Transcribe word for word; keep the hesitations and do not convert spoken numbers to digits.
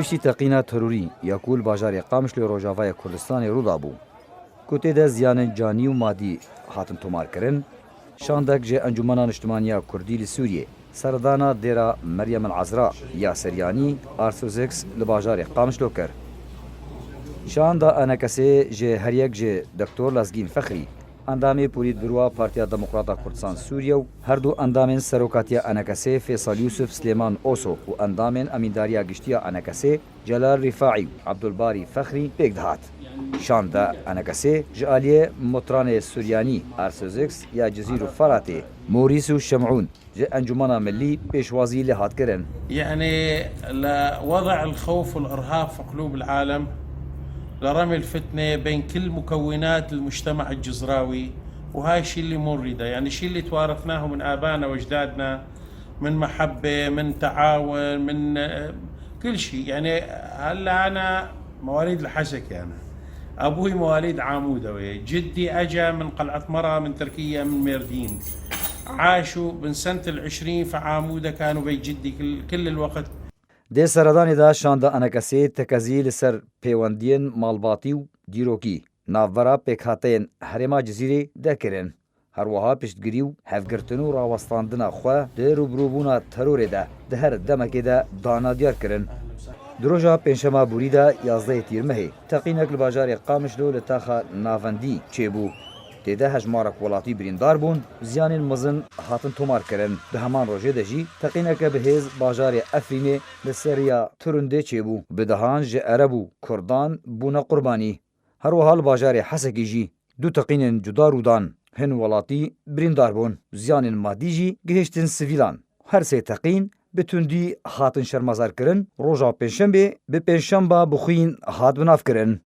Piştî teqîna terorî ya ku li bajarê Qamişlo Rojavayê Kurdistanê rû dabû, ku tê de ziyanên canî û madî hatin tomarkirin, şandek ji Encûmena Niştimaniya Kurdî li Sûriyê seredana dêra Meryem El Ezra ya Seryanî Arsozeks li bajarê Qamişlo kir. Şanda ENKSê ji her yek ji Doktor Lezgîn Fexrî, endamê polîtbûroa Partiya Demokrata Kurdistan Sûriye û her du endamên serokatiya ENKSê Fêsal Yûsif Silêman Oso û endamên emîndariya giştî ya ENKSê Celal Rîfaî û Ebdulbarî Fexrî pêk dihat. Şanda ENKSê ji aliyê Motranê Suryanî Arsozeks ya Cizîr û Feratê, Morîs û Şemûn ji Encûmena Milî pêşwazî lê hat kirin. يعني لوضع الخوف والإرهاب في قلوب العالم، لرمي الفتنة بين كل مكونات المجتمع الجزراوي، وهاي الشيء اللي مو نريده، يعني الشيء اللي توارثناه من آبائنا وأجدادنا من محبة، من تعاون، من آه، كل شيء. يعني هلا أنا مواليد الحسكة أنا. أبوي مواليد عامودة، ويا جدي أجا من قلعة مرا، من تركيا، من ميردين. عاشوا من سنة العشرين في عامودة، كانوا بيت جدي كل, كل الوقت. Dê seredanê de şanda ENKSê tekezî li ser pêwendiyên malbatî û dîrokî navbera pêkhateyên herêma Cizîrê de kirin. Her wiha piştgirî û hevgirtin û rawestandina xwe di rûbirûbûna terorê de di her demekê de dana diyar kirin. Di roja pêncşema borî de yazdehê Tîrmehê teqînek li bajarê Qamişlo li taxa navendî çêbû. Tê de hejmarek welatî birîndar bûn, ziyanên mezin hatin tomarkirin. Di heman rojê de jî teqîneke bi hêz bajarê Efrînê li ser riya Turundê çêbû. Bi dehan ji Ereb û Kurdan bûne qurbanî. Her wiha li bajarê Hesekê jî du teqînên cuda rû dan. Hin welatî birîndar bûn. Ziyanên madî jî gihiştin sivîlan. Her sê teqîn bi tundî hatin şermezarkirin. Roja Pêncşembê bi pêncşemba bi xwîn hat binavkirin.